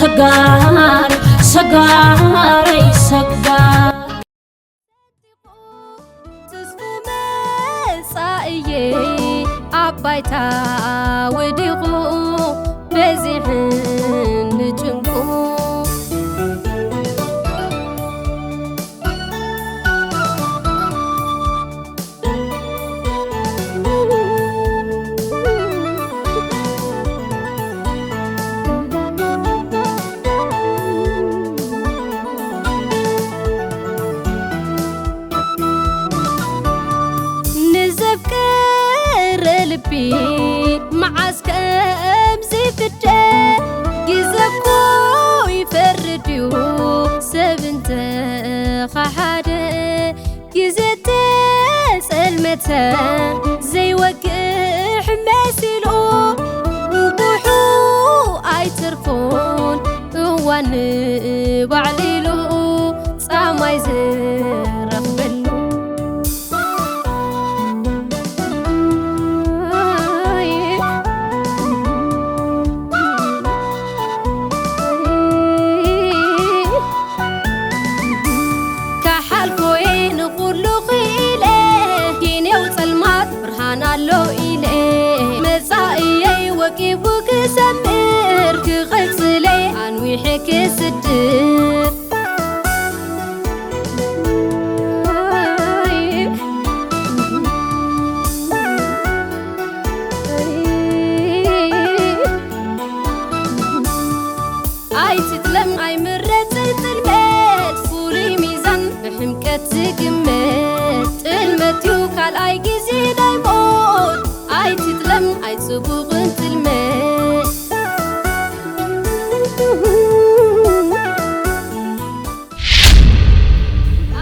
ሰጋር ሰጋረይ ሰጋር ተስፉ መጻእየ ኣብ ባይታ ወዲቑ በዚሕኒ ጭንቁ። ንዘፍቀረ ልቢ መዓስ ከምዚ ፍደ ግዜ እኮ ይፈርድ እዩ ሰብ እንተኸሓደ። ግዜ ተጸልመተ ዘይወግሕ መሲሉ ንጉሑ ኣይተርፎን እዋን ንባዕሊሉ ጻማይ ዝረኽበሉ። ካሓልኮ ንኹሉ ክኢለ ኪኔው ጸልማት ብርሃን ኣሎ ኢለ መጻኢየይ ወቂቡ ክሰምር ክቕጽለይ ኣንዊሐ ክስድር። ኣይትጥለም ኣይምረጽን ጥልመት ፍሉይ ሚዛን ብሕምቀት ዝግመት ጥልመት እዩ ካልኣይ ግዜ ናይ ሞት ኣይትጥለም ኣይጽቡቕን ጥልመት።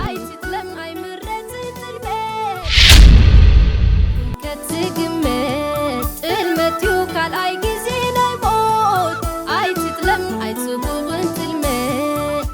ኣይትጥለም ኣይምረጽን ጥልመት ከትግመት ጥልመት እዩ ካልኣይ ግዜ ናይ ሞት ኣይትጥለም ኣይጽቡቕን ጥልመት።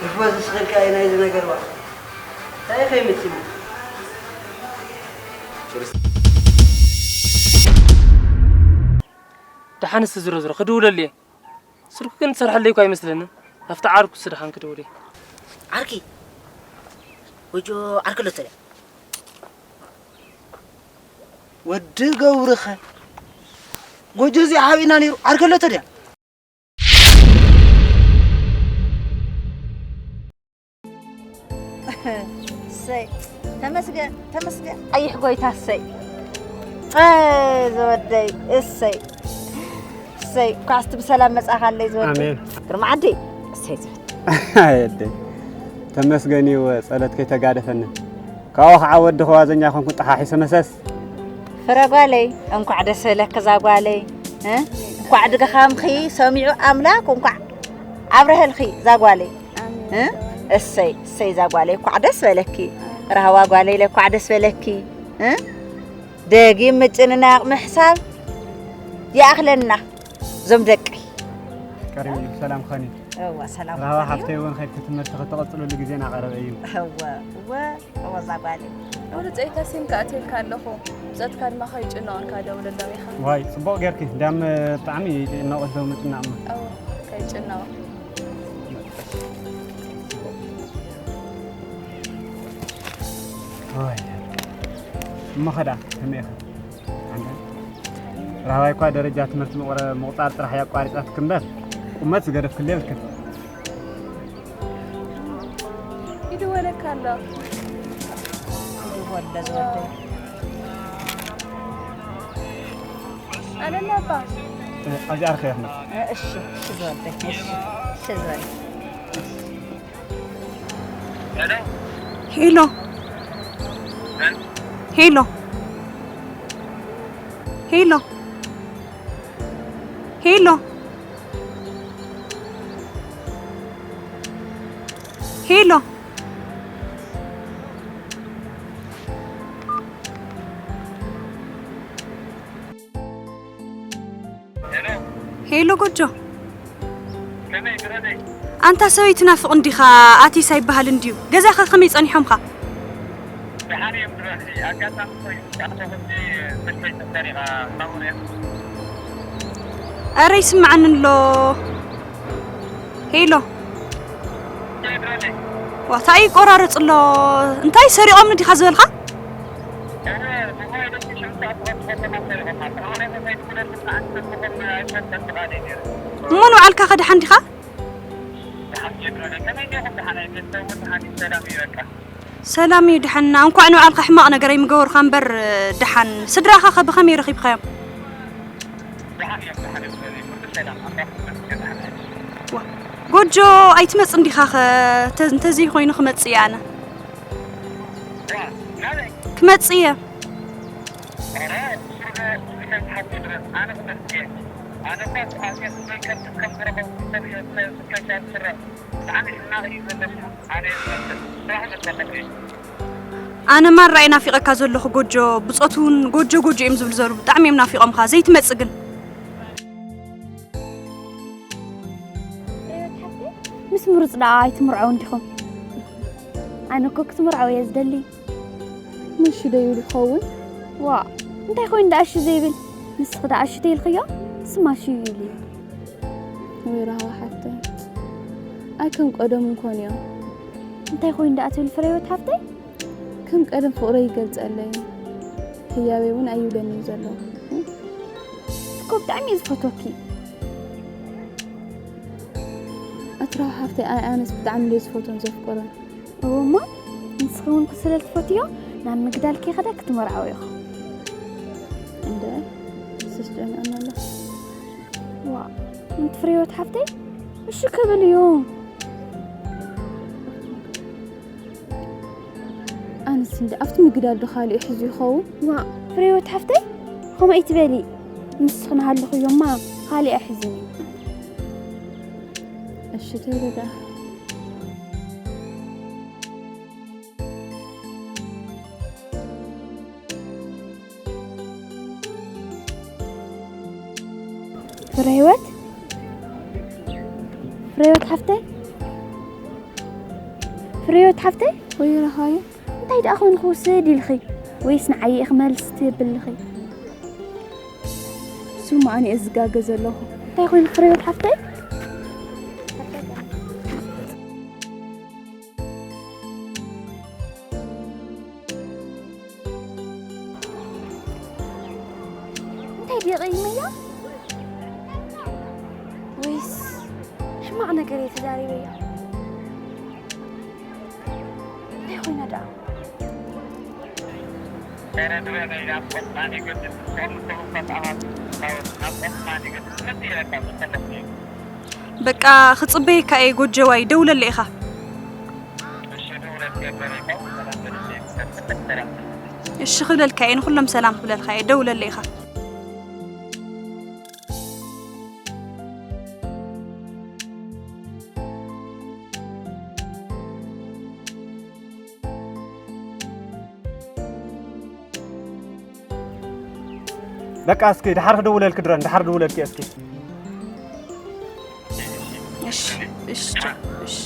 ርሕወ ዝስኽልካ እዩ ናይዚ ነገር ዋ። እንታይ ከይምስል? ደሓንስ ዝሮ ዝሮ ክድውለሉ እየ። ስልኩ ግን ዝሰርሐለይ እኳ ኣይመስለንን። ኣብቲ ዓርኩ ስደሓን ክድውል እየ። ዓርኪ? ጎጆ ዓርኪ ኣሎ ተድያ? ወዲ ገብርኸ? ጎጆ እዚኣ ሓቢእና ነይሩ። ዓርኪ ኣሎ ተድያ? እሰይ፣ ተመስገን፣ ተመስገን። ኣይሕ ጎይታ፣ እሰይ። ኣይ፣ ዝወደይ፣ እሰይ። እሰይ፣ ኳስቲ ብሰላም መጻኻለይ ዝወደይ። ኣሜን። ግርማ ዓዲ፣ እሰይ ዝብል። ኣየደይ፣ ተመስገን እዩ፣ ጸሎት ከይተጋደፈኒ። ካብኡ ኸዓ ወዲ ኸዋዘኛ ኾንኩ ጠሓሒሰ መሰስ። ፍረ ጓለይ፣ እንኳዕ ደስ በለኪ እዛ ጓለይ። እ? እንኳዕ ድኻምኺ ሰሚዑ ኣምላክ፣ እንኳዕ ኣብረሀልኺ እዛ ጓለይ። ኣሜን። እ? እሰይ፣ እሰይ እዛ ጓለይ፣ እንኳዕ ደስ በለኪ። ራህዋ ጓለይ፣ እንኳዕ ደስ በለኪ። እ? ደጊም ምጭንናቕ ምሕሳብ ይኣኽለና። እዞም ደቀይ። ቀሪቡ እዩ፣ ሰላም ኾኒ። እወ፣ ሰላም ራህዋ ኾኒ። ሓፍተይ እውን ኸድኪ ትምህርቲ ከተቐጽልሉ ግዜ እናቐረበ እዩ። እወ፣ እወ፣ እወ፣ እዛ ጓለይ። ወደ ጸይታ ሲም ከኣትየልካ ኣለኹ። ብጾትካ ድማ ከይጭነቑ እንካ ደውለሎም ኢኻ። ዋይ፣ ጽቡቕ ጌርኪ። እንዲያም ብጣዕሚ ይጭነቑ ኣለዉ ምጭናቕማ። እወ፣ ከይጭነቑ። ዋይ። እሞ ኸዳ ከመይ ኢኻ? ኣንታ ራህዋይ እኳ ደረጃ ትምህርቲ ምቑረ-፣ ምቑጻር ጥራሕ እያ ኣቋሪጻ ትክምበር፣ ቁመት ዝገደፍክሉ የብልክን። ይድወለካ ኣሎ። ይድወል ለዝወደይ። ኣለና ኣባ። እ፣ ኣብዚ ዓርከ ይኽመል። እ፣ እሺ፣ እሺ ዝወደይ፣ እሺ፣ እሺ ዝወደይ። ሄሎ፣ ሄሎ፣ ሄሎ፣ ሄሎ። ሄሎ ጎጆ። ኣንታ ሰበይቲ ናፍቕ እንዲኻ? ኣቲስ ኣይበሃል እንድዩ። ገዛኸ ከመይ ጸኒሖምኻ? ኣረ ይስምዓኒ ኣሎ። ሄሎ። ዋታ ይቆራረጽ ኣሎ። እንታይ ሰሪቖምኒ ዲኻ ዝበልካ? እሞ ንባዕልካ ከ ደሓን ዲኻ? ሰላም እዩ ደሓንና። እንኳዕ ንባዕልካ ሕማቕ ነገር ኣይምገበሩኻ እምበር ደሓን። ስድራኻ ከ ብኸመይ ረኺብካዮም? ዋ፣ ጎጆ ኣይትመጽን ዲኻ ኸ? ተ-፣ እንተዘይ ኮይኑ ክመጽእ እየ ኣነ። ክመጽእ እየ። ኣነ ማራ እየ ናፊቐካ ዘለኹ ጎጆ። ብጾት እውን ጎጆ ጎጆ እዮም ዝብሉ ዘለዉ። ብጣዕሚ እዮም ናፊቖምካ። ዘይትመጽእ ግን። ምስ ምሩጽ ደኣ ኣይትምርዐውን ዲኹም? ኣነ እኮ ክትምርዐው እየ ዝደሊ። ምሽ ዶ ይብል ይኸውን? ዋ፣ እንታይ ኮይኑ ደኣ እሺ ዘይብል? ንስኺ ደኣ እሺ ተይልኽዮ፣ ስማ እሺ ይብል እዩ። ወይ ራህዋ ሓፍተይ፣ ኣይ ከም ቀደሙ እንኮን እዮም። እንታይ ኮይኑ ደኣ ትብል ፍሬህይወት ሓፍተይ? ከም ቀደም ፍቕረይ ይገልጸለይ፣ ህያበይ እውን ኣይብለኒ እዩ ዘሎ። እኮ ብጣዕሚ እየ ዝፈትወኪ። ኣትራው ሓፍተይ፣ ኣይ ኣነስ ብጣዕሚ እየ ዝፈትወን ዘፍቅሮን። እወ እሞ፣ ንስኺ እውን ስለ ትፈትዮ ናብ ምግዳል ከይኸዳ ክትመርዓዊ ኢኹ። እንደ ስስ ጨንቀና ኣሎ። ዋ፣ እንቲ ፍሬህይወት ሓፍተይ፣ እሺ ክብል እዩ። ኣነስ እንደ ኣብቲ ምግዳል ዶ ካሊእ ሒዙ ይኸውን? ዋ፣ ፍሬህይወት ሓፍተይ፣ ከምኡ ኣይትበሊ። ንስኺ ናሃለኽዮማ ካሊእ ኣይሕዝን እዩ። እሺ፣ ተይለ ደኣ። ፍሬህይወት፣ ፍሬህይወት ሓፍተይ፣ ፍሬህይወት ሓፍተይ። ወይ ረሃየ። እንታይ ደኣ ኮይኑ ክውስድ ኢልኺ? ወይስ ንዓይ ኢኺ መልስ ትብልኺ? ስምዓኒ እየ ዝጋገ ዘለኹ። እንታይ ኮይኑ ፍሬህይወት ሓፍተይ? እንታይ ድየ ቀይመያ? ወይስ ሕማቕ ነገር እየ ተዛሪበያ? እንታይ ኮይና ደኣ? በቃ ክጽበየካ እየ ጎጀዋይ፣ ደውለለ ኢኻ። እሺ ክብለልካ እየ፣ ንኹሎም ሰላም ክብለልካ እየ፣ ደውለለ ኢኻ። በቃ እስኪ ድሓር ክድውለልኪ ድረን፣ ድሓር ድውለልኪ እስኪ። እሺ፣ እሺ፣ እሺ።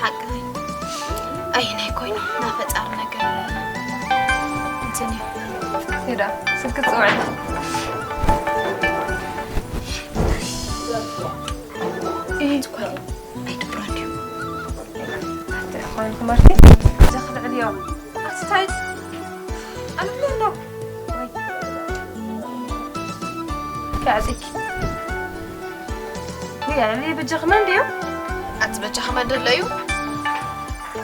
ሓቅኺ። ኣይ ናይ ኮይኑ ናይ ፈጣሪ ነገር እንትን እዩ። ሄዳ ስልኪ ትፅውዕ። እይ ትኳል ኣይትብራን ድዩ? ኣቲ ኾይንኩ ማርቲ እዛ ክትዕልዮ ኣቲ ታይ ኣልብሎ ኣሎ። ወይ ከዕፅኪ። ወይ ኣልብሎ በጃኺ መን ድዩ? ኣቲ በጃኺ መን ደሎ እዩ?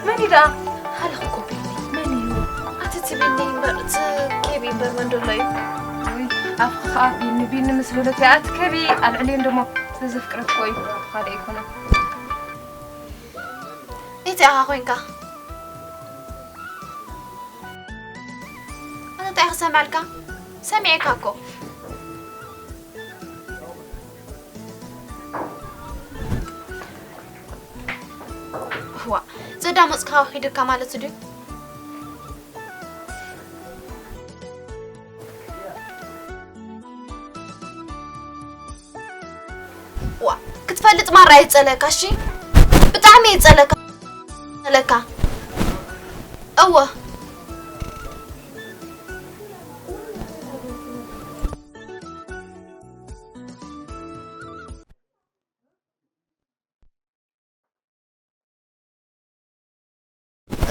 መን እዩ ደኣ? ሃለኺ እኮ ቢኒ መን እዩ? ኣቲ እቲ ቢኒ እምበር፣ እቲ ኬቢ እምበር መን ደሎ እዩ? ውይ፣ ኣፍኺ ኸኣ ቢኒ ቢኒ ምስ በለት እያ። ኣቲ ኬቢ ኣልዕልየን ደሞ፣ ስለ ዘፍቅረኪ እኮ እዩ፣ ካልእ ኣይኮነን። እቲ ኢኻ ኮይንካ። ኣነ እንታይ ክሰምዐልካ? ሰሚዐካ እኮ። ዋ፣ ዘዳመፅካ ሂድካ ማለት ድዩ? ዋ፣ ክትፈልጥ ማራ የፀለካ። እሺ፣ ብጣዕሚ የፀለካ። ፀለካ። እወ።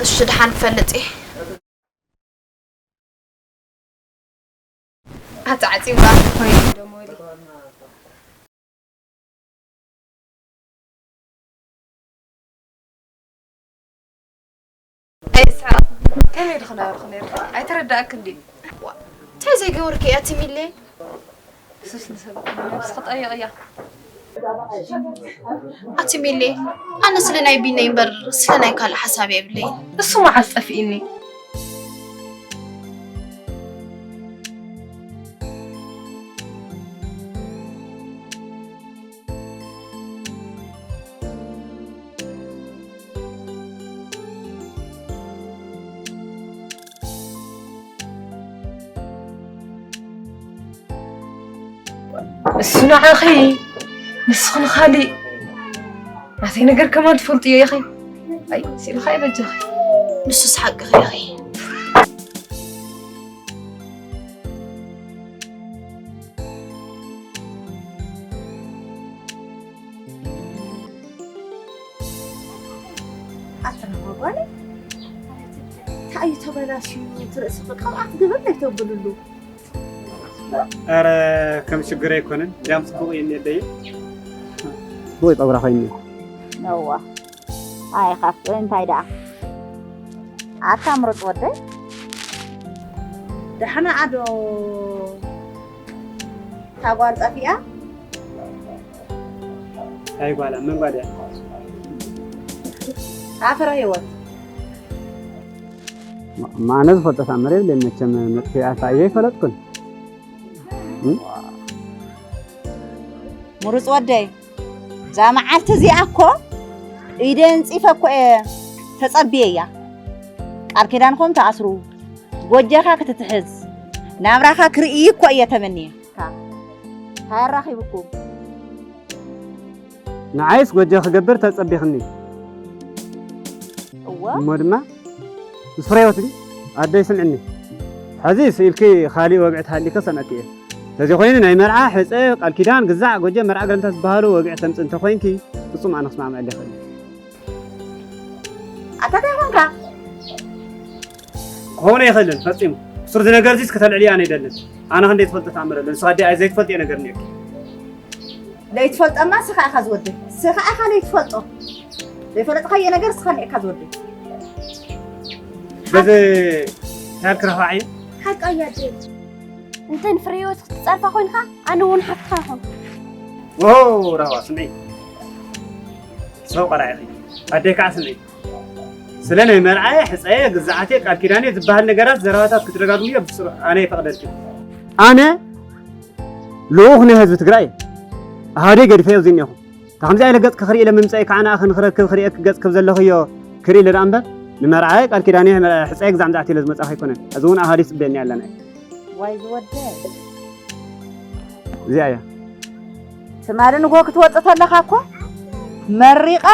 እሺ፣ ደሓን ፈልጥ እየ። ኣታ ዓፂምባ። ወይ ደሞ ወዲ። ኣይስሓቕ። ከመይ ኢልኺ ነበርኺ ነይርኺ? ኣይተረዳእክን ድዩ? ዋ፣ እንታይ ዘይገበርኪ እያ ትሚሌ? ሱስ ንሰብ ነብስኺ ጠይቕያ። ኣቲ ሚሌ፣ ኣነ ስለ ናይ ቢነይ እምበር ስለ ናይ ካልእ ሓሳብ የብለይን። እሱ መዓስ ጠፊእኒ? እሱ ንዓኺ፣ ንስኺ ንኻሊእ። ናተይ ነገር ከማን ትፈልጥዮ ኢኺ። ኣይ፣ ሲልኻ ይበጃኺ። ንሱስ ሓቅኺ ኢኺ። ኣታ ጓለይ፣ እንታይ እዩ ተበላሽዩ? እቲ ርእስኺ ቅብኣት ግብር ኣይተብልሉ። ኧረ ከም ሽግር ኣይኮነን፣ እንዲያም ጽቡቕ እዩ እኒኤ ኣደይ። ጽቡቕ እዩ ጸጉራ ኮይኑ። እዋ፣ ኣይኸፍእ እንታይ ደኣ። ኣታ ምሩጽ ወደይ፣ ደሕና ኣዶ እታ ጓል ጠፊኣ? ኣይ ጓላ፣ መን ጓል እያ? ኣፍረ ህይወት። ማ-፣ ማነ ዝፈልጦ ተኣምር የብለይን መቸም፣ መጥፊኣታ እየ ኣይፈለጥኩን። እም? ምሩጽ ወደይ፣ እዛ መዓልቲ እዚኣ እኮ ኢደ ኣንጺፈ እኮ እየ ተጸብየያ። ቃል ኪዳንኩም ትኣስሩ፣ ጎጆኻ ክትትሕዝ፣ ናብራኻ ክርኢ እኮ እየ ተመንየ። ካ-፣ እንታይ ኣራኺብኩም? ንዓይስ ጎጆ ክገብር ተጸቢኽኒ። እወ። እሞ ድማ ምስ ፍሬህይወት ድዩ? ኣደይ ስምዕኒ። ሕዚ ስኢልኪ ካሊእ ወግዒ ተሃሊከ ሰምዐኪ እየ። ተዘይኮይኑ ናይ መርዓ፣ ሕፀ፣ ቃል ኪዳን፣ ግዛዕ፣ ጎጆ፣ መርዓ ገለንታ ዝበሃሉ ወግዒ ተምፅ እንተኮይንኪ ፍጹም ኣነ ክስማዕመዐልኪ ይኽእል እየ። ኣታ እንታይ ኾንካ? ክኸውን ኣይኽእልን ፈጺሙ። ብሱር እዚ ነገር እዚስ ክተልዕልዮ ኣነ ኣይደልን። ኣነ ክንደይ ትፈልጦ ተኣምር ኣሎ። ንስኻ ኣደይ ኣይ ዘይትፈልጥዮ ነገር እኒኦኪ። ለይትፈልጦማ ስኻ ኢኻ ዝወደይ። ስኻ ኢኻ ለይትፈልጦ። ዘይፈለጥካዮ ነገር ስኻ እኒኦካ ዝወደይ። በዚ ታል ክረኽባ ዓይነ? ሓቃ እያ ኣደይ። እንተ ንፍረ ህይወት ክትጸርፋ ኮይንካ፣ ኣነ እውን ሓፍትኻ ይኹን። ዎ፣ ራህዋ ስምዒ። ሰው ቀራኢኺ። ኣደይ ከዓ ስምዒ። ስለ ናይ መርዓየ፣ ሕፀየ፣ ግዛዓትየ፣ ቃል ኪዳንየ ዝበሃል ነገራት ዘረባታት ክትደጋግምዮ ብስሩ ኣነ ይፈቕደልኪ። ኣነ ልኡኽ ናይ ህዝቢ ትግራይ እየ። ኣሃደይ ገዲፈዮ ኣብዚ እኒኹ። እታ ከምዚኣ ኢለ ገፅኪ ክርኢ ኢለ ምምፀኢ ከዓ ንኣኺ ንክረክብ ክርእየኪ ገፅኪ ዘለኽዮ ክርኢ ኢለ ደኣ እምበር ንመርዓየ ቃል ኪዳንየ ሕፀየ ግዛዕ ምዛዕቲ ኢለ ዝመፅኣኺ ኣይኮነን። ሕዚ እውን ኣሃደይ ፅበየኒ ኣለና። ዋይ ዝወደ። እዚኣ እያ። ትማሊ ንግሆ ክትወፅእ ተለኻ እኮ መሪቓ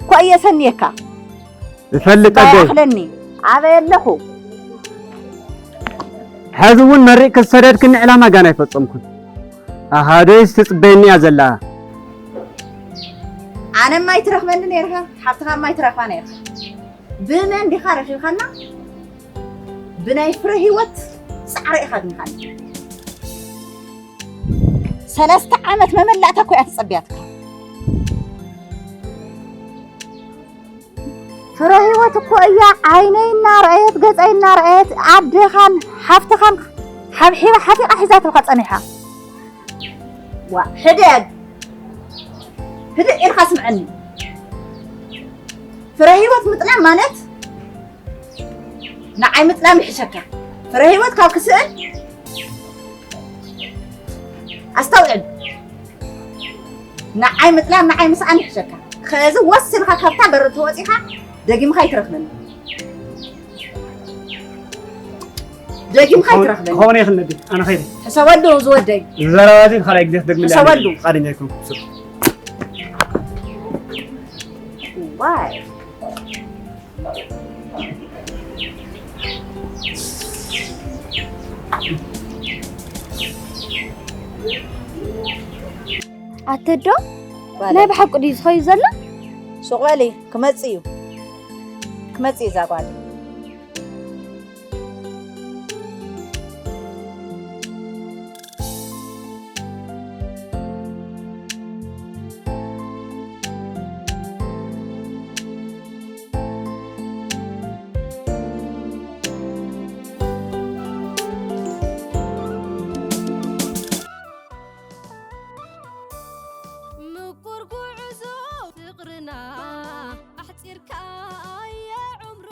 እኮ እየ ሰንየካ። ዝፈልጥ ኣቦይ። ኣኽለኒ። ኣበይ ኣለኹ? ሕዚ እውን መሪቕ ክሰደድክኒ ዕላማ ጋና ኣይፈጸምኩን። ኣሃ፣ ዶይስ ትጽበየኒ እያ ዘላ? ኣነ ማይ ትረኽበኒ ነይርካ፣ ሓብትኻ ማይ ትረኽባ ነይርካ። ብመን ዲኻ ረኺብካና? ብናይ ፍረ ህይወት ጻዕሪ ኢኻ ድንኻኒ። ሰለስተ ዓመት መመላእታ እኮ እያ ትጸብያትካ። ፍረ ህይወት እኮ እያ ዓይነይ እናረኣየት፣ ገጸይ እናረኣየት፣ ኣደኻን ሓፍትኻን ሓብሒባ ሓፊቓ ሒዛትልካ ጸኒሓ። ዋ፣ ሕደግ። ህድእ ኢልካ ስምዐኒ። ፍረ ህይወት ምጥላም ማለት ንዓይ ምጥላም ይሕሸካ። ፍረ ህይወት ካብ ክስእን ኣስተውዕል። ንዓይ ምጥላም ንዓይ ምስኣን ይሕሸካ። ከዚ ወሲልካ ካብታ በሪ ተወፂኻ ደጊምካ ይትረኽበኒ። ደጊምካ ይትረኽበኒ። ክኸውን ይኽእል ነቢ፣ ኣነ ኸይደ። ሕሰበሉ ዝወደይ። ዝዘረባ እዚ ንኻልኣይ ግዜ ትደግምልያ ሕሰበሉ። ፍቓደኛ ኣይኮንኩ። ዋይ። ኣተዶ፣ ባለ። ናይ ብሓቂ ድዩ ዝኸዩ ዘሎ? ሱቕ በሊ፣ ክመጽእ እዩ። ክመጽእ እዩ እዛ ጓል። ምቁር ጉዕዞ ፍቕርና ኣሕጺርካዮ ዕምሩ፣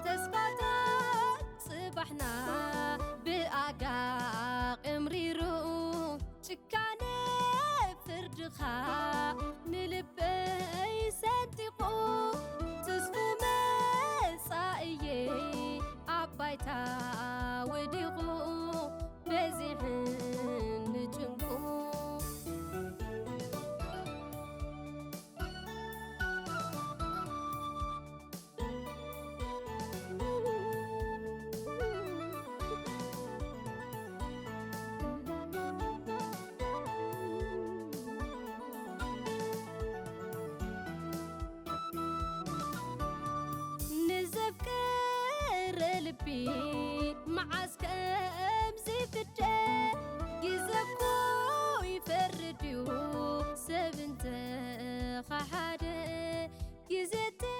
ተስፋታት ጽባሕና ብኣጋ ቅምሪሩ፣ ጭካነ ፍርድኻ ንልበይ ሰንጢቑ፣ ትስፉ መጻኢየይ ኣብ ባይታ ወዲቑ፣ በዚሕኒ ጭንቁ። ንዘፍቀረ ልቢ መዓስ ከም ዝፍደ፣ ግዜ እኮ ይፈርድ እዩ ሰብ እንተኸሓደ። ግዜ ተ-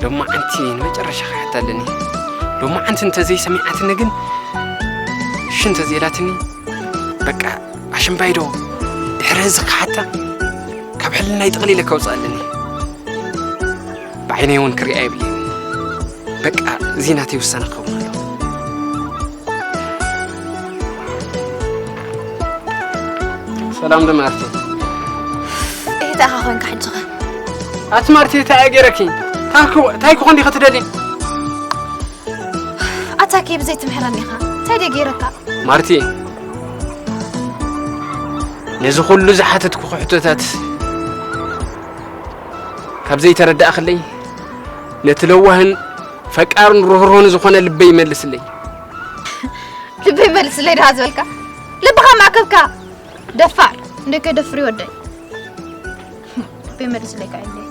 ሎማዓንቲ ንመጨረሻ ክሓታ ኣለኒ። ሎማዓንቲ እንተዘይሰሚዓትኒ ግን፣ እሺ እንተዘይላትኒ፣ በቃ ኣሽምባይዶ ድሕሪ እዚ ክሓታ ካብ ሕልናይ ጠቕሊለ ከውፅእ ኣለኒ። ብዓይነይ እውን ክሪኣ የብለይን። በቃ እዚ ናተይ ውሳነ ክኸውን ኣለዎ። ሰላም ዶ ማርቲ? እንታይ ኢኻ ኮንካ ሕጂ ኸ? ኣቲ ማርቲ እንታይ እየ ገይረኪ? እንታይ ክኾን ዲኺ ትደሊ? ኣታ ከይ ብዘይ ትምህረኒ ኢኻ። እንታይ ድየ ገይረካ? ማርቲ፣ ነዚ ኩሉ ዝሓተትኩ ሕቶታት ካብ ዘይተረዳእክለይ፣ ነቲ ለዋህን ፈቃርን ርህሩህን ዝኾነ ልበይ ይመልስለይ። ልበይ ይመልስለይ ድኻ ዝበልካ? ልብኻ ማእከብካ ደፋር። እንደ ከደፍር ይወደይ። ልበይ ይመልስለይ ካይለይ።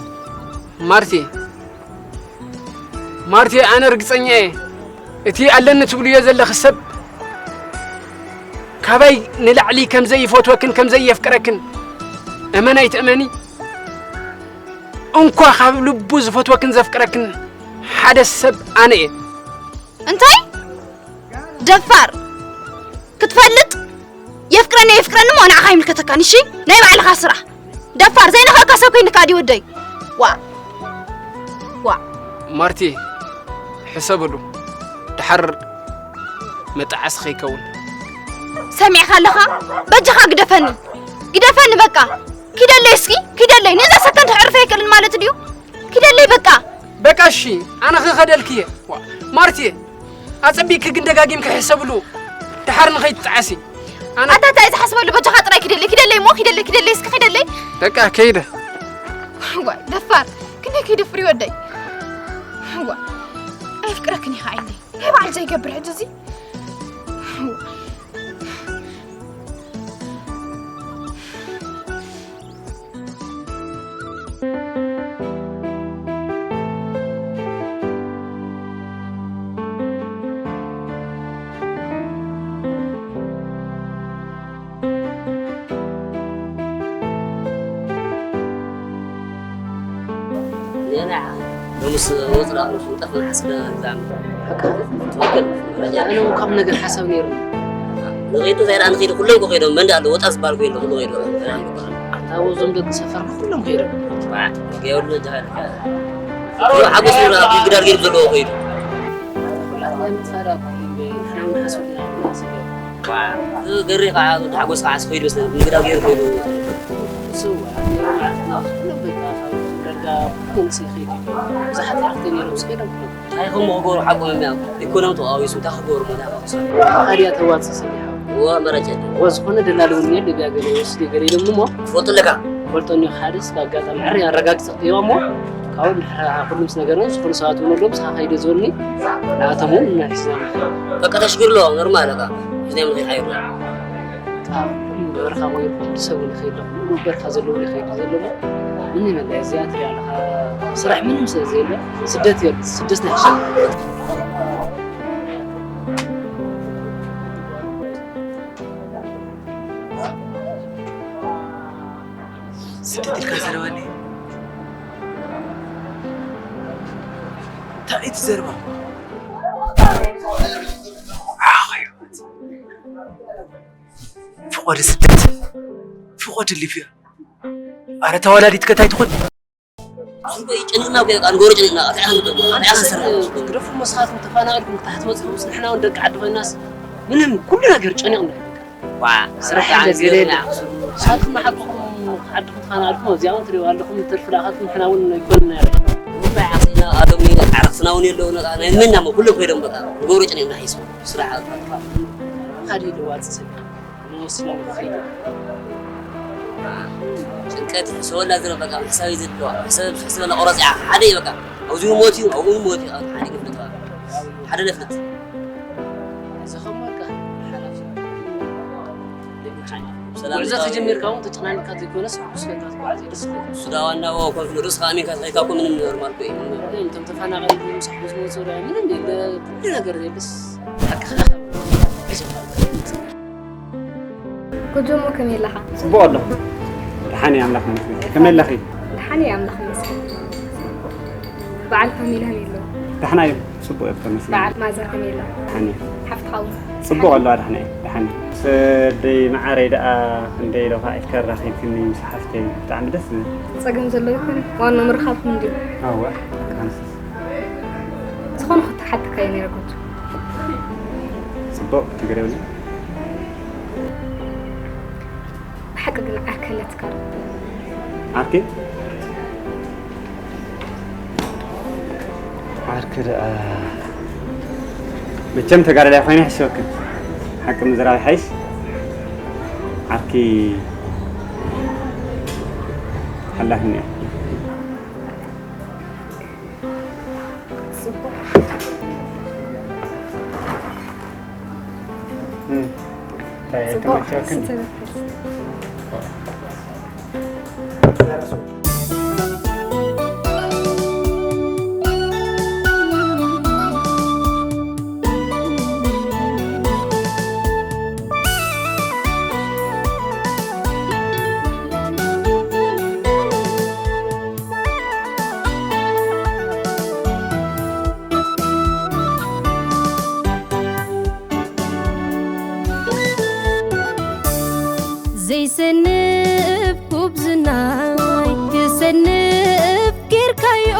ማርቲ፣ ማርቲ፣ ኣነ ርግጸኛ እየ፣ እቲ ኣለኒ ትብልዮ ዘለኺ ሰብ ካባይ ንላዕሊ ከም ዘይፈትወክን ከም ዘየፍቅረክን እመን ኣይትእመኒ፣ እንኳ ካብ ልቡ ዝፈትወክን ዘፍቅረክን ሓደ ሰብ ኣነ እየ። እንታይ? ደፋር! ክትፈልጥ የፍቅረኒ የፍቅረኒ እሞ ንዓኻ ኣይምልከተካን፣ እሺ? ናይ ባዕልኻ ስራሕ። ደፋር፣ ዘይነኽኣካ ሰብ ኮይንካ ድዩ ወደይ? ዋ። ዋ። ማርቲ፣ ሕሰብሉ። ድሓር መጣዓሲ ከይከውን። ሰሚዕካ ኣለኻ? በጃኻ ግደፈኒ። ግደፈኒ በቃ። ኪደለይ እስኪ፣ ኪደለይ። ነዛ ሰከንድ ከዕርፍ ኣይክእልን ማለት ድዩ? ኪደለይ በቃ። በቃ እሺ፣ ኣነ ክኸደልክየ። ዋ፣ ማርትየ፣ ኣጸቢቅኪ ግን ደጋጊምኪ ሕሰብሉ። ደሓር ንኸይትጠዓሲ። ኣነ ኣታ እንታይ ዝሓስበሉ በጃኻ ጥራይ ኪደለይ፣ ኪደለይ እሞ፣ ኪደለይ፣ ኪደለይ እስኪ ኪደለይ። በቃ ከይደ። ዋይ፣ ደፋር። ክንደይ ከይደፍር ይወደይ። ዋ፣ ኣየፍቅረክን ኢኻ ዓይነይ። ናይ ባዕሉ ዘይገብር ሕጂ እዚ። ሎምስ ወፅራ ጠፍና ሓስበ ዛም ሓቃ ትወገል መረጃ ኣነ ካብ ነገር ሓሳብ ነይሩ። ንኸይዱ እንታይ ደኣ ንኸይዱ ኩሎም እኮ ከይዶም፣ መን ደኣ ኣሎ? ወጣ ዝበሃል እኮ የለን፣ ኩሉ ከይዱ። ኣታ እዞም ደቂ ሰፈር ኩሎም ከይዶም። ባ፣ ገይሩ ለጃ ሓጎስ ይብላ፣ ግዳር ገይሩ ዘለዎ ከይዱ። ኩላትና ምትፋራ እኮ እዩ፣ ንሕና እውን ሓሳብ ኢና፣ ሓሳብ ኢና። ባ፣ ገሪ ከዓ ሓጎስ ከዓ ከይዱ፣ ንግዳር ገይሩ ከይዱ። እሱ፣ ኩሎም በቃ፣ ካብ ደርጋ ኩሎም ስለ ከይዱ፣ ብዙሓት ኣሕዋት ነይሮም፣ ስለ ከይዶም ኩሎም። እንታይ ከም ክገብሩ ሓቆም እዮም። ኢኮኖሚ ተቃዊሱ እንታይ ክገብሩ፣ እንታይ ክገብሩ? ታዲያ ተዋጽእ ሰብ ይሓው። እወ፣ ኣማራጭ የለን። እወ፣ ዝኾነ ደላሊ እውን የለ፣ ቢያ ገለ ይወስድ፣ ገለ ኢሎም እሞ። ትፈልጦ ኣለካ? ፈልጦ እኒኦ፣ ሓደ ሰብ ኣጋጣሚ ሕሪ ኣረጋግጸ ክይዋ እሞ፣ ካብኡ እንድሕር ኩሉም ዝነገረን ዝኾኑ ሰባት እውን ኣለዉ፣ ምሳኻ ከይደ ዝበሉኒ፣ ንኣቶም እውን እናሒዝና ንኸይድ። በቃ ተሽግር ኣሎ፣ ኖርማል በቃ። ሒዝናዮም ንኸይድ ሓይርና። ካብ ኩሉ በረኻ ወይ ኩሉ ሰብ እውን ይኸይድ ኣሎ። ኩሉ በረኻ ዘለዎ ይኸይድ ዘሎ። ምንም የለ። እዚኣ ትሪኣ ኣለኻ፣ ስራሕ ምንም ስለ ዘየለ፣ ስደት እየ፣ ስደት ናይ ሕሸ። ስደት ኢልካ ዘረባኒ። እንታይ እዩ እቲ ዘረባ? ፍቆድ ስደት፣ ፍቆድ ሊብያ። ኣረ ተዋላዲት ከታይ ትኹን። ኣንጎይ ጨኒቕና እኮ እዩ፣ ኣንጎሮ ጨኒቕና፣ እንታይ ኣንጎይ፣ እንታይ ኣንሰራ? ግደፉ፣ መስኻትኩም ተፈናቒልኩም ታሕቲ መፂኹምስ ንሕና እውን ደቂ ዓዲ ኮይናስ ምንም ኩሉ ነገር ጨኒቕና እዩ። ዋ፣ ስራሕ ስራሕ የለ፣ ገለ የለ። ገለ። ንስኻትኩም ንዓድኹም፣ ዓድኹም ተፈናቒልኩም ኣብዚኣ እውን ትሪእዋ ኣለኹም፣ ትርፊ ላኻትኩም ንሕና እውን ኣይኮንና ያለ። እንታይ ዓቕስና፣ ኣሎም ዓረኽትና እውን የለውና፣ ናይ መና እሞ ኩሎም ከይዶም በቃ፣ ኣንጎሮ ጨኒቕና ሒዝኩም፣ ስራሕ ሓደ ይልዋጽ ሰብ። ንወስኖም ንኸይድ። ጭንቀት ሕሰበላ ዝረ በቃ፣ ምሕሳብ እዩ ዘድልዋ። ሕሰብ፣ ሕሰበላ ቆረጽ እያ። ሓደ እዩ በቃ። ኣብዚ ሞት እዩ፣ ኣብኡ ሞት እዩ። ሓደ ግን ፍልጥ በቃ። ሓደ ነፍልጥ። እዚ ኸሞ በቃ ሓላፊ። ሰላም ጉዕዞ ይባል። ተጀሚርካ እውን ተጨናኒካ ዘይኮነስ፣ ምስ ፈታ ትጓዓዝ እዩ ደስ ዝብል። እሱ ዳ ዋና ኮንፊደንስ ከኣ ኣሚንካ ተኸይካ እኮ ምንም ኖርማል እኮ እዩ። ምንም እቶም ተፈናቐልቲ ምሳሕ ምስ መፁ ዳ ምንም የለ፣ ኩሉ ነገር የለስ። ሓቅኻ። ጎጆሞ ከመይ ኣለኻ? ጽቡቕ ኣለኹ። ደሓን እየ፣ ኣምላኽ ይመስገን። ከመይ ኣለኺ? ደሓን እየ፣ ኣምላኽ ይመስገን። በዓል ፋሚሊ ከመይ ኣሎ? ደሓን እዮም፣ ጽቡቕ እዮም፣ ተመስገን። በዓል ማዘር ከመይ ኣሎ? ደሓን እየ። ሓፍትኻ እውን? ጽቡቕ ኣለዋ፣ ደሓን እየ፣ ደሓን እየ። ሰደይ መዓረይ ደኣ ክንደይ ኢሎኻ ኢልካ ራኺብክኒ ምስ ሓፍተይ፣ ብጣዕሚ ደስ ዝብል። ጸገም ዘሎ ይኹን፣ ዋና ምርኻብኩም እንድዩ። ኣዋ፣ ኣንስስ። ዝኾነ ክተሓተካ እየ ነይረ ጎጆ። ጽቡቕ፣ ችግር የብሉን። ብሓቂ ግን ዓርከይ ኣለትካ ዶ? ዓርከይ? ዓርኪ ደኣ መቸም ተጋዳላይ ኮይነ ይሕስበክን። ሓቂ ምዝራብ ይሓይሽ። ዓርኪ ሓላፍኒ እያ። ጽቡቕ። እም፣ እንታይ ጽቡቕ። ኣይተመቸወክን? ዝተመቸ። ዘይሰንፍ ጉብዝናይ ክሰንፍ ጌርካዮ፣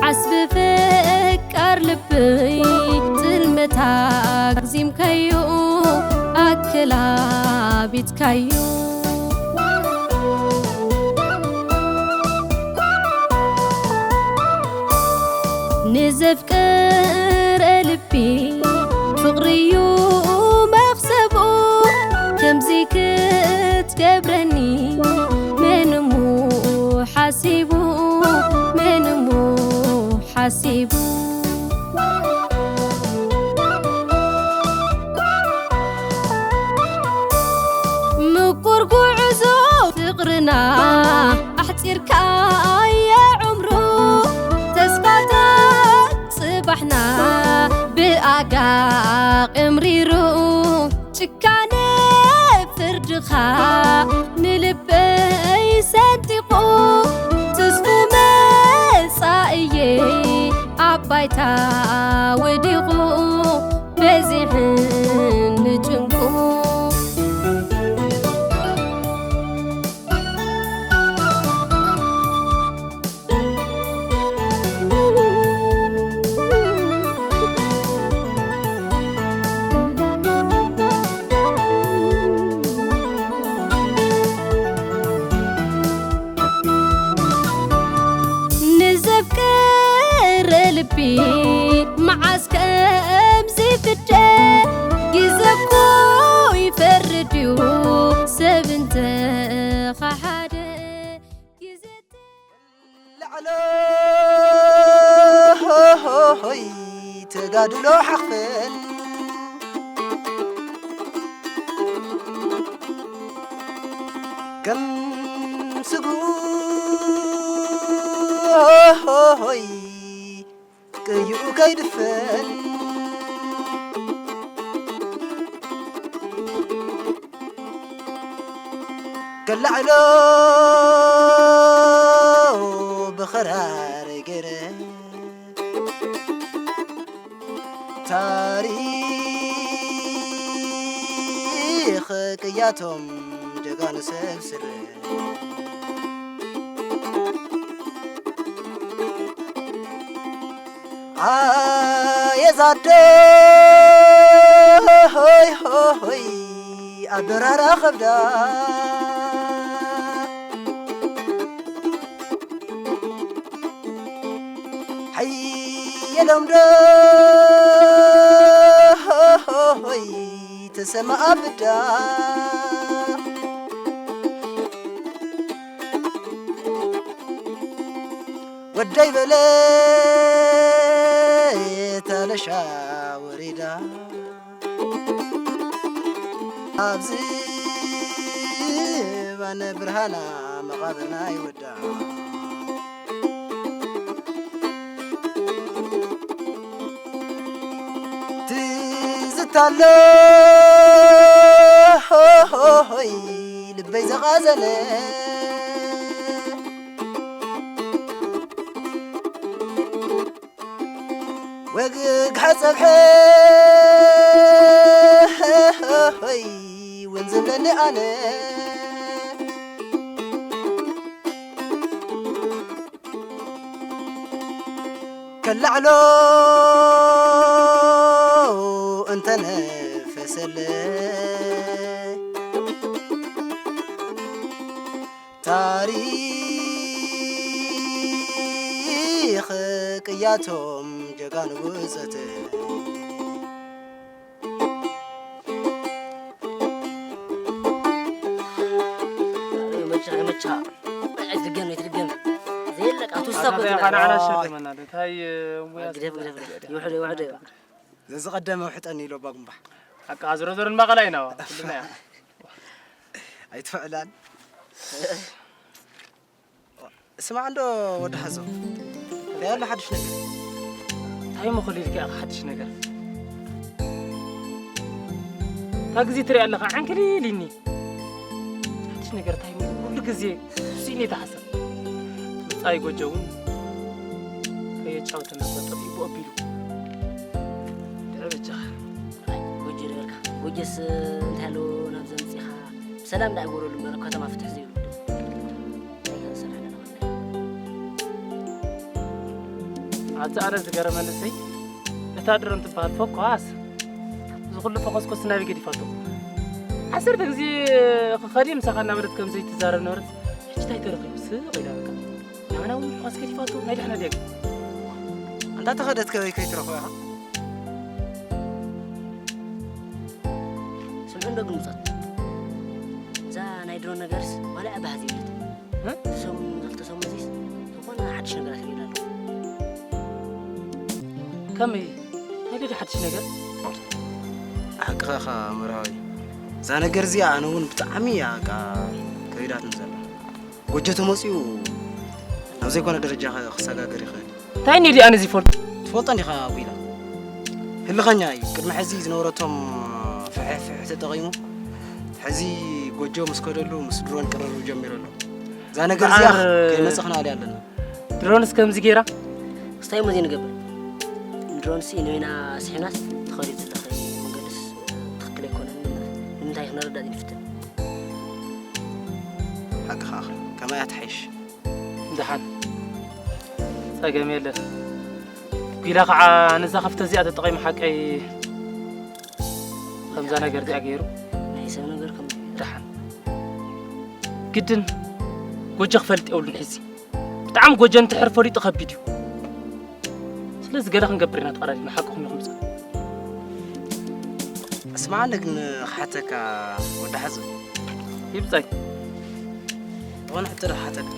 ዓስቢ ፈቃር ልበይ ጽልመታ ኣግዚምካዮ፣ ኣከላቢትካዮ። ፍቅረ ልቢ ፍቅርዩ መኽሰቡ ከምዚ ክትገብረኒ መን እሞ ሓሲቡ መን እሞ ሓሲቡ ምቁር ጉዕዞ ፍቅርና ኣሕፂርካዮ ዕምሩ ተስፋታት ጽባሕና ብኣጋ ቅምሪሩ ጭካነ ፍርድኻ ንልበይ ሰንጢቑ ተስፉ መጻእየይ ኣብ ባይታ ወዲቑ በዚሕኒ ጭንቁ። ንዘፍቀረ ልቢ መዓስ ከምዚ ፍደ ግዜ እኮ ይፈርድ እዩ ሰብ እንተኸሓደ ግዜ ላዕሎ ሆሆሆይ ተጋድሎ ሓኽፈል ከም ስጉ ሆሆሆይ ቅይኡ ከይድፈን ከላዕሎ ብኸራር ገይረ ታሪኽ ቅያቶም ጀጋኑ ሰብ ስረ ኣየ ዛዶ ሆይ ሆይ ኣደራራ ኸብዳ ሓየሎም ዶ ሆይ ተሰማ ኣብዳ ወደይ በለ ተለሻ ወሪዳ ኣብዚ ባነ ብርሃና መቓብርና ይወዳ ትዝታሎ ሆሆሆይ ልበይ ዘቓዘለ ወግግ ሓጸብሐ ሆይ እውን ዝብለኒ ኣነ ከላዕሎ እንተነፈሰለ ታሪኽ ቅያቶም ጀጋኑ ብጸተ መቻ መቻ ኣይትድገም ኣይትድገም ዘየለቃ ትውስታ ኣታ እኮ ደይ ትብላ። ኻና ዓና ሸደመና ዶ? ታይ፣ እ፣ ሙያ ግደፍ፣ ሰብ ግደፍ፣ ግደፍ። ይውሕዶ፣ ይውሕዶ። ዘዝቐደመ ውሕጠኒ ኢሎ ኣባ ጉምባ። ኣቃ ዝሮ ዞርን ባቐላይ ነው። ኩልና እያ። ኣይትፍዕላል። ስማዕ እንዶ ወዲ ሓዞ። እንታይ ኣሎ ሓድሽ ነገር? እንታይ መኸሉ ኢልካ ኢኻ ሓድሽ ነገር? እታ ግዜ ትሪኣ ኣለኻ ዓንክሊል ኢልኒ። ሓድሽ ነገር እንታይ እሞ ኩሉ ግዜ እሱ ኢለ ይተሓሰብ። ብጻይ ጎጆ እውን ከየጫውተና እኮ ጠፊኡ ኣቢሉ። ድዒ በጃኻ። ኣይ፣ ጎጆ ዶ በልካ? ጎጆስ እንታይ ኣለዎ ናብዚ መጺኻ? ብሰላም ደኣ ይጎረሉ እምበር ከተማ ፍትሕ ዘይብሉ። እንታይ ኢና ንሰርሕ ኣለና ወላሂ? ኣቲ ኣነ ዝገረመኒ እሰይ፣ እታ ድሮን ትበሃል ፈኳስ፣ እዚ ኩሉ ፈኾስኮስ ናበይ ገዲፋቶ? ዓሰርተ ግዜ ክኸዲ ምሳኻ እናበለት ከም ዘይትዛረብ ነበረት፣ ሕጂ እንታይ ተረኺቡ? ስቕ ኢላ በቃ። ናባና እውን ፈኾስ ገዲፋቶ፣ ናይ ደሕና ድያ ግን? ኣነ እንዳተኸደት ከበይ ከይትረኽቦ ኢኻ? ስምዑ እንዶ ግምፀት እዛ ናይ ድሮ ነገርስ ዋላ ኣባህ ዘይብለት ሰሙን ክልተ ሰሙን እዚስ ዝኾነ ሓድሽ ነገራት ይሪዳ ኣለኹ። ከመይ እንታይ ደዲ ሓድሽ ነገር? ሓቅኻ ኢኻ መርሃዊ። እዛ ነገር እዚኣ ኣነ እውን ብጣዕሚ እያ በቃ ከቢዳትኒ ዘላ። ጎጆ ተመፅኡ ናብ ዘይኮነ ደረጃ ክሰጋገር ይኽእል እዩ። እንታይ እኒኦ ኣነ ዝፈልጥ? ትፈልጦ እንዲኻ ኣቡይላ ህልኸኛ እዩ። ቅድሚ ሕዚ ዝነበረቶም ፍሕፍሕ ተጠቒሙ ሕዚ ጎጆ ምስ ከደሉ ምስ ድሮን ቅርርብ ጀሚሩ ኣሎ። እዛ ነገር እዚኣ ከይመፅእ ክነኣልያ ኣለና። ድሮንስ ከምዚ ገይራ ክስታይ እሞ ዘይንገብር። ንድሮንስ ኢንወይና ስሒናስ ተኸዲት ዘለኸ መንገድስ ትኽክል ኣይኮነን። ንምንታይ ክነረዳእ ንፍትን። ሓቅኻ ኣኸ ከማይ ኣትሓይሽ። ደሓን ጸገም የለን። ጒላ ከዓ ነዛ ከፍተ እዚኣ ተጠቒሙ ሓቀይ ከምዛ ነገር እዚኣ ገይሩ ናይ ሰብ ነገር ከም ደሓን ግድን ጎጆ ክፈልጥ የብሉን። ሕዚ ብጣዕሚ ጎጆ እንትሕር ፈሊጡ ከቢድ እዩ። ስለዚ ገለ ክንገብር ኢና ተቐዳዲድና ሓቅኹም ኢኹም። እስማዓኒ ግን ክሓተካ ወዲ ሓዘ ይብጻይ ዝኾነ ሕቶ ዶ ክሓተካ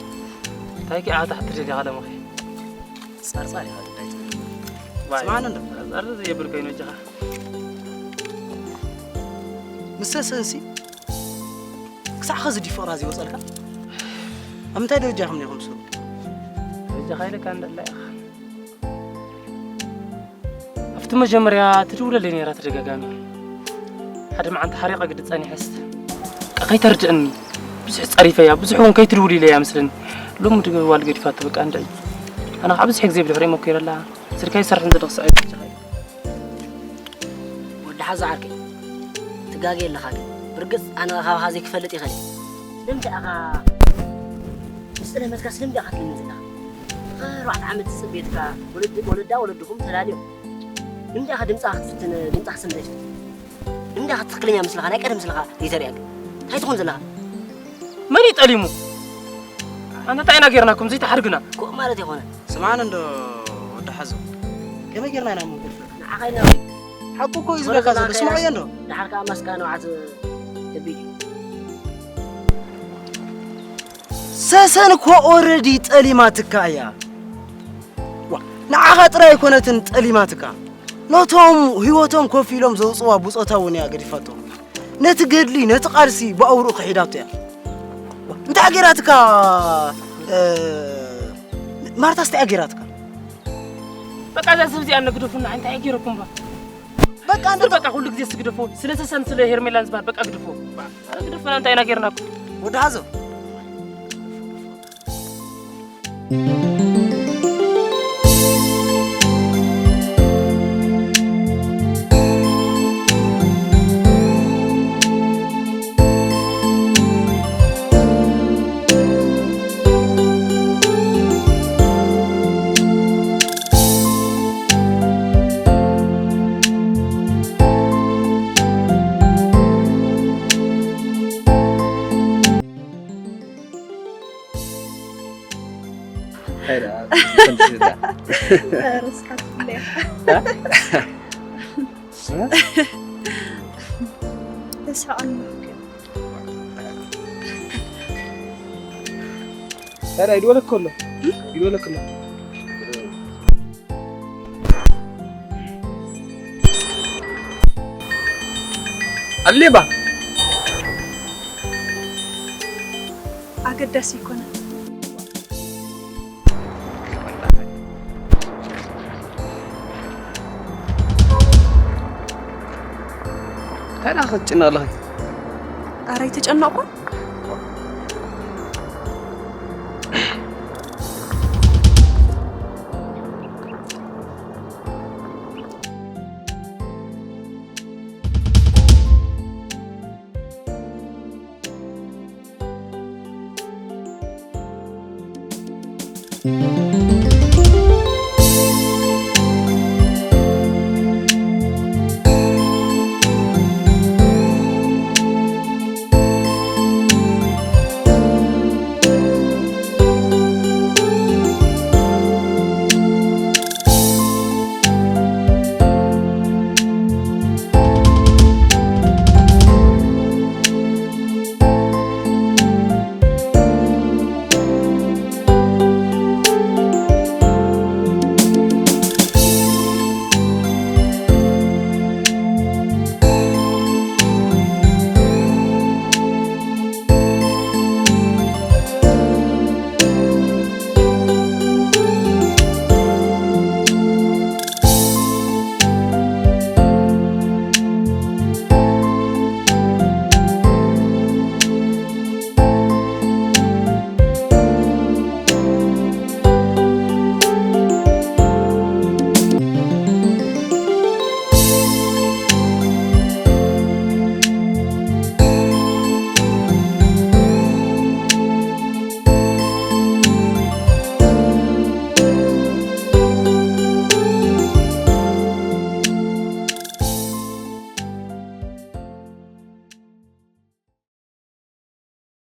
እንታይ ኪ ኣታ ሕቶ ደሊኻ ለምኺ ጸርጻር ኢኻ ግዳይ ትብል እስማዓኒ እንዶ ጸርጻር ዘየብል ኮይኑ እጅኻ ምስ ሰሰንሲ ክሳዕ ኸዚ ድዩ ፍቕራ ዘይወጸልካ ኣብ ምንታይ ደረጃ ኢኹም ኔኹም ስሩ ደረጃኻ ኢለካ እንደላ ኢኻ ኣብቲ መጀመርያ ትድውለለይ ነይራ ተደጋጋሚ ሓደ መዓልቲ ሓሪቐ ግዲ ጸኒሐስ በቃ ከይተርድእኒ ብዙሕ ጸሪፈያ ብዙሕ እውን ከይትድውል ኢለያ መስለኒ ሎሚ ድዋል ገዲፋቶ በቃ እንድዒ ኣነ ከዓ ብዙሕ ግዜ ብድሕሪኡ ሞኪረላ ስልካ ይሰርሕ እንተ ደኽስዐ ወዲ ሓዚ ዓርከይ ትጋገ ኣለኻ ግን ብርግጽ ኣነ ካባኻ ዘይክፈልጥ ይኽእል እየ ስለምንታይ ኢኻ ምስ ጠለመትካ ስለምንታይ ኢኻ ትልምን ዘለኻ ኣርባዕተ ዓመት ዝጽበየትካ ወለዳ ወለድኹም ተላልዮም ንምንታይ ኢኻ ድምጻ ክትፍትን ድምጻ ክስምዕ ትፍትን ንምንታይ ኢኻ ትኽክለኛ ምስልኻ ናይ ቀደም ምስልኻ ዘይተርእያ ግን እንታይ ትኾን ዘለኻ መን እዩ ጠሊሙ ኣንታ እንታይ ኢና ጌርናኩም ዘይተሓርግና ኮእ ማለት ይኾነ ስምዓኒ እንዶ ወዲ ሓዞ ከመይ ጌርና ኢና ምንኩል ንዓኻ ኢና ሓቁ እኮ እዩ ዝበካ ዘሎ ስምዖ እየ እንዶ ድሓር ከዓ ማስካ ንብዓት ከቢድ እዩ ሰሰን እኮ ኦረዲ ጠሊማትካ እያ ንዓኻ ጥራይ ኣይኮነትን ጠሊማትካ ነቶም ህይወቶም ኮፍ ኢሎም ዘውፅዋ ብፆታ እውን እያ ገዲፋቶ ነቲ ገድሊ ነቲ ቃልሲ ብኣውርኡ ክሒዳቶ እያ እንታይ ገይራትካ ማርታስ እንታይ ገይራትካ በቃ እዛ ሰብ እዚኣ ነግደፉና እንታይ ገይረኩም ባ በቃ እንደ በቃ ሁሉ ግዜ ስግደፎ ስለ ሰሰን ስለ ሄርሜላን ዝበሃል በቃ ግደፎ ግደፎና እንታይ ኢና ገይርናኩም ወዲ ሓዞ ራ ይድወለክ ከሎ ይድወለክ ኣሎ ኣሌባ ኣገዳሲ ይኮነ ታዲያ ክትጭነቕ ኣለኺ ኣረ ኣይተጨነቕኩን